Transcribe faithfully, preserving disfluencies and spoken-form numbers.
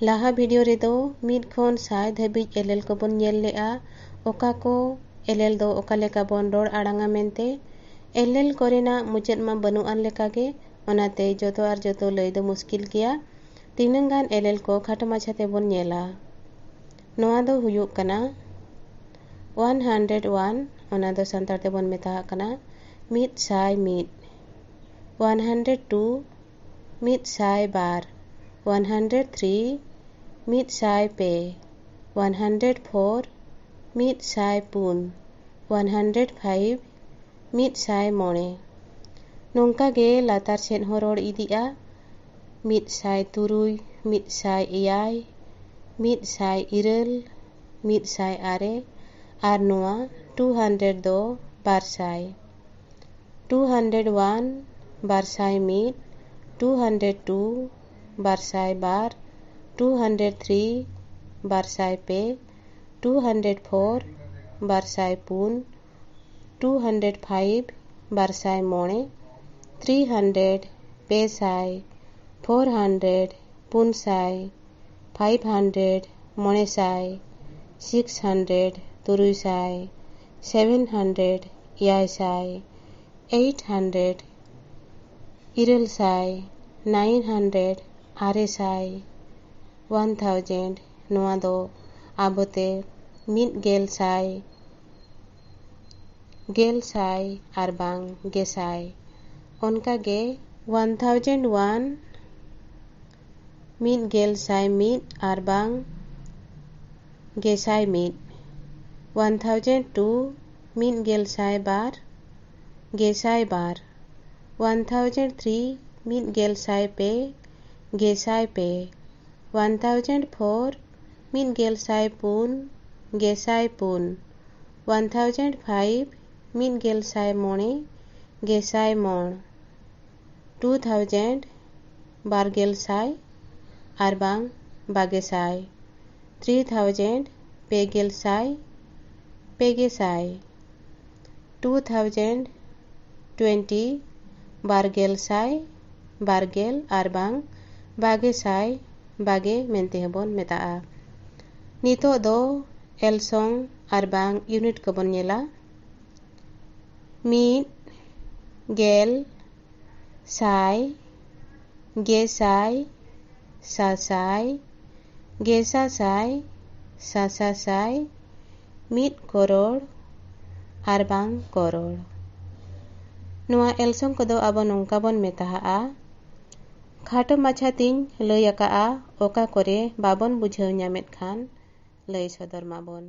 ᱞᱟᱦᱟ ᱵᱷᱤᱰᱤᱭᱳ ᱨᱮᱫᱚ ᱢᱤᱫ ᱠᱷᱚᱱ ᱥᱟᱭ ᱫᱷᱟᱹᱵᱤᱡ ᱮᱞᱮᱞ ᱠᱚᱵᱚᱱ ᱧᱮᱞ ᱞᱮᱜᱼᱟ᱾ ᱚᱠᱟ ᱠᱚ ᱮᱞᱮᱞ ᱫᱚ ᱚᱠᱟ ᱞᱮᱠᱟ ᱵᱚᱱ ᱨᱚᱲ ᱟᱲᱟᱝᱟ ᱢᱮᱱᱛᱮ᱾ ᱮᱞᱮᱞ ᱠᱚᱨᱮᱱᱟᱜ ᱢᱩᱪᱟᱹᱫ ᱢᱟ ᱵᱟᱹᱱᱩᱜ ᱟᱱ ᱞᱮᱠᱟᱜᱮ, ᱚᱱᱟᱛᱮ ᱡᱚᱛᱚ ᱟᱨ ᱡᱚᱛᱚ ᱞᱟᱹᱭ ᱫᱚ ᱢᱩᱥᱠᱤᱞ ᱜᱮᱭᱟ᱾ ᱛᱤᱱᱟᱹᱝ ᱜᱟᱱ ᱮᱞᱮᱞ ᱠᱚ ᱠᱷᱟᱴᱚ ᱢᱟᱪᱷᱟ ᱛᱮᱵᱚᱱ ᱧᱮᱞᱟ᱾ ᱱᱚᱣᱟ ᱫᱚ ᱦᱩᱭᱩᱜ ᱠᱟᱱᱟ one hundred one, ᱚᱱᱟ ᱫᱚ ᱥᱟᱱᱛᱟᱲ ᱛᱮᱵᱚᱱ ᱢᱮᱛᱟᱜ ᱠᱟᱱᱟ ᱢᱤᱫ ᱥᱟᱭ ᱢᱤᱫ᱾ One hundred two, ᱢᱤᱫ ᱥᱟᱭ ᱵᱟᱨ᱾ One hundred three, ᱢᱤᱫ ᱥᱟᱭ ᱯᱮ᱾ One hundred four, ᱢᱤᱫ ᱥᱟᱭ ᱯᱩᱱ᱾ One hundred five, ᱢᱤᱫ ᱥᱟᱭ ᱢᱚᱬᱮ᱾ ᱱᱚᱝᱠᱟ ᱜᱮ ᱞᱟᱛᱟᱨ ᱥᱮᱫ ᱦᱚᱸ ᱨᱚᱲ ᱤᱫᱤᱜᱼᱟ᱾ ᱢᱤᱫ ᱥᱟᱭ ᱛᱩᱨᱩᱭ, ᱢᱤᱫ ᱥᱟᱭ ᱮᱭᱟᱭ, ᱢᱤᱫ ᱥᱟᱭ ᱤᱨᱟᱹᱞ, ᱢᱤᱫ ᱥᱟᱭ ᱟᱨᱮ, ᱟᱨ ᱱᱚᱣᱟ two hundred ᱫᱚ ᱵᱟᱨ ᱥᱟᱭ᱾ Two hundred one, ᱵᱟᱨ ᱥᱟᱭ ᱢᱤᱫ᱾ Two hundred two, ᱵᱟᱨ ᱥᱟᱭ ᱵᱟᱨ᱾ Two hundred three, ᱵᱟᱨ ᱥᱟᱭ ᱯᱮ᱾ Two hundred four, ᱵᱟᱨ ᱥᱟᱭ ᱯᱩᱱ᱾ Two hundred five, ᱵᱟᱨ ᱥᱟᱭ ᱢᱚᱬᱮ᱾ Three hundred, ᱯᱮ ᱥᱟᱭ᱾ Four hundred, ᱯᱩᱱ ᱥᱟᱭ᱾ Five hundred, ᱢᱚᱬᱮ ᱥᱟᱭ᱾ Six hundred, ᱛᱩᱨᱩᱭ ᱥᱟᱭ᱾ Seven hundred, ᱮᱭᱟᱭ ᱥᱟᱭ᱾ Eight hundred, ᱤᱨᱟᱹᱞ ᱥᱟᱭ᱾ Nine hundred, ᱟᱨᱮ ᱥᱟᱭ᱾ One thousand, ᱱᱚᱣᱟ ᱫᱚ ᱟᱵᱚᱛᱮ ᱢᱤᱫ ᱜᱮᱞ ᱥᱟᱭ, ᱜᱮᱞ ᱥᱟᱭ ᱟᱨ ᱵᱟᱝ ᱜᱮᱥᱟᱭ᱾ ᱚᱱᱠᱟ ᱜᱮ one thousand one, ᱢᱤᱫ ᱜᱮᱞ ᱥᱟᱭ ᱢᱤᱫ ᱟᱨ ᱵᱟᱝ ᱜᱮᱥᱟᱭ ᱢᱤᱫ᱾ One thousand two, ᱢᱤᱫ ᱜᱮᱞ ᱥᱟᱭ ᱵᱟᱨ, ᱜᱮᱥᱟᱭ ᱵᱟᱨ᱾ One thousand three, ᱢᱤᱫ ᱜᱮᱞ ᱥᱟᱭ ᱯᱮ, ᱜᱮᱥᱟᱭ ᱯᱮ᱾ One thousand four, ᱢᱤᱫ ᱜᱮᱞ ᱥᱟᱭ ᱯᱩᱱ, ᱜᱮᱥᱟᱭ ᱯᱩᱱ᱾ One thousand five, ᱢᱤᱫ ᱜᱮᱞ ᱥᱟᱭ ᱢᱚᱬᱮ, ᱜᱮᱥᱟᱭ ᱢᱚᱬ᱾ Two thousand, ᱵᱟᱨ ᱜᱮᱞ ᱥᱟᱭ ᱟᱨ ᱵᱟᱝ ᱵᱟᱜᱮ ᱥᱟᱭ᱾ Three thousand, ᱯᱮ ᱜᱮᱞ ᱥᱟᱭ, ᱯᱮ ᱜᱮ ᱥᱟᱭ᱾ Two thousand twenty, ᱵᱟᱨ ᱜᱮᱞ ᱥᱟᱭ, ᱵᱟᱨ ᱜᱮᱞ ᱟᱨ ᱵᱟᱝ ᱵᱟᱜᱮ ᱥᱟᱭ᱾ ᱵᱟᱜᱮ ᱢᱮᱱᱛᱮ ᱦᱚᱸᱵᱚᱱ ᱢᱮᱛᱟᱜᱼᱟ᱾ ᱱᱤᱛᱚᱜ ᱫᱚ ᱮᱞᱥᱚᱝ ᱟᱨ ᱵᱟᱝ ᱤᱭᱩᱱᱤᱴ ᱠᱚᱵᱚᱱ ᱧᱮᱞᱟ᱾ ᱢᱤᱫ, ᱜᱮᱞ, ᱥᱟᱭ, ᱜᱮᱥᱟᱭ, ᱥᱟᱥᱟᱭ, ᱜᱮᱥᱟᱥᱟᱭ, ᱥᱟᱥᱟᱥᱟᱭ, ᱢᱤᱫ ᱠᱚᱨᱚᱲ ᱟᱨ ᱵᱟᱝ ᱠᱚᱨᱚᱲ᱾ ᱱᱚᱣᱟ ᱮᱞᱥᱚᱝ ᱠᱚᱫᱚ ᱟᱵᱚ ᱱᱚᱝᱠᱟ ᱵᱚᱱ ᱢᱮᱛᱟᱦᱟᱜᱼᱟ᱾ ᱠᱷᱟᱴᱚ ᱢᱟᱪᱷᱟ ᱛᱤᱧ ᱞᱟᱹᱭ ᱟᱠᱟᱜᱼᱟ, ᱚᱠᱟ ᱠᱚᱨᱮ ᱵᱟᱵᱚᱱ ᱵᱩᱡᱷᱟᱹᱣ ᱧᱟᱢᱮᱫ ᱠᱷᱟᱱ ᱞᱟᱹᱭ ᱥᱚᱫᱚᱨ ᱢᱟᱵᱚᱱ᱾